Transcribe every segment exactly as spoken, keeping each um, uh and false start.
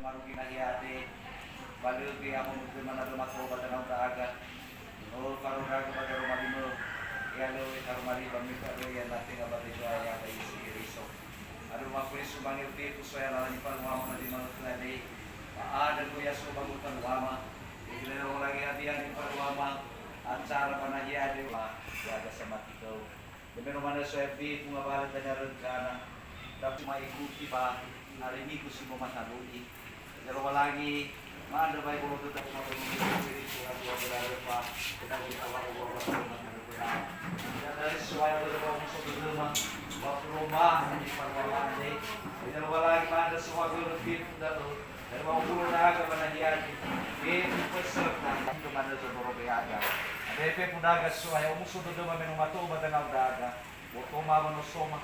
Farugi nahia ade, ba lö ge amo mutö manadö mato ba danau ndra'aga. No farondragö ba daroma limö, ya lö we taroma li ba mita lö ya na tenga ba bedoa ya ba Yesu Keriso. Adu ma Keriso bange fefu soya lala nifaluama na lima lö ade, ba ada gö ya so ba gö faluama. Jadi lö Lowalangi hadia nifaluama, acara ba nahia ade ba ya ada samati kau. Demeno manö soe fefu ngawalö dania rencana, da cuma ikuti ba hari Minggu si no matalu'i. Ya Lowalangi, ma'andrö ba ebolo döda Umatö Mungil Keriso, ra dua belas röfa, kita kita wa dua belas röfa, kita dari suaya döda wa muso dödöma, wa furoma, di parwala ande. Ya Lowalangi, ma'andrö sohagölö fefu da'ö, Da'ö wa'owulo ndra'aga ba nahia zi, me upeserta, kemanö zondrorogö ya'aga. Andrö fefu ndra'aga So'aya, omuso dödöma me no mato'ö ba danau ndra'aga, botoma ba nosoma,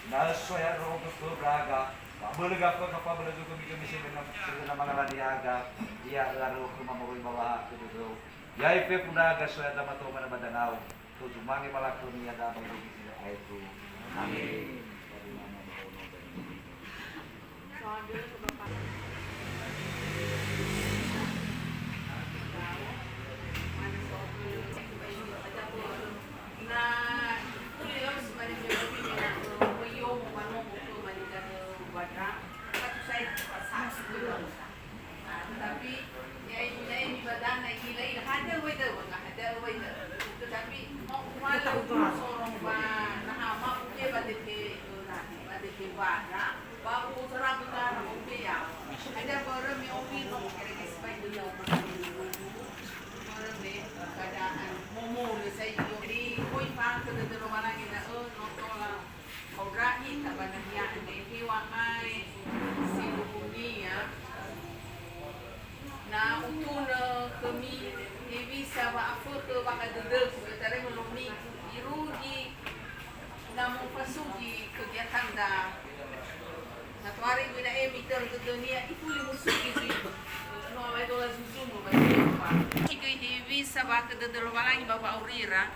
ena'ö So'aya ndrorogö khöu ndra'aga, ba abölö gaföga fabölö zogömi-gömi sebena, sebena mangalani ya'aga, ia ö'aröu khöma moroi ba wa'ahakhö dödöu. Ya'e fefu ndra'aga So'aya ndra mato'ö manö ba danau, Tozu mange ba lakhömi ya'aga ba irugi zi lö aetu. Amin. Nah, tetapi, ya, ini, ini badana, ini lain, hajar wai dawai, nah, hajar wai dawai. Tetapi, mau kumalu, sorong ba, nah, mau ke ba dete, nah, ba dete ba, nah, ba u serabu tara, oke ya. Hajar börö me oke, no, kira-kira sebaik beliau. Börö me, keadaan, momo, le saya iyo. Jadi, koi pa, ke dete rumah lagi, nah, eh, no, tola. Hadia ita ba nahia andre, heŵa'ae sindruhunia, na utunö khömi hewisa wa'afökhö wa'adödögu, ötarai mölömi irugi na mufasugi kegiatanda. Na tohare guna e mitörö dödönia, ifuli musugi zui, no awai dola zuzumö ba Yehowa. Göi hewisa wa'adödö Lowalangi ba wa'aurira,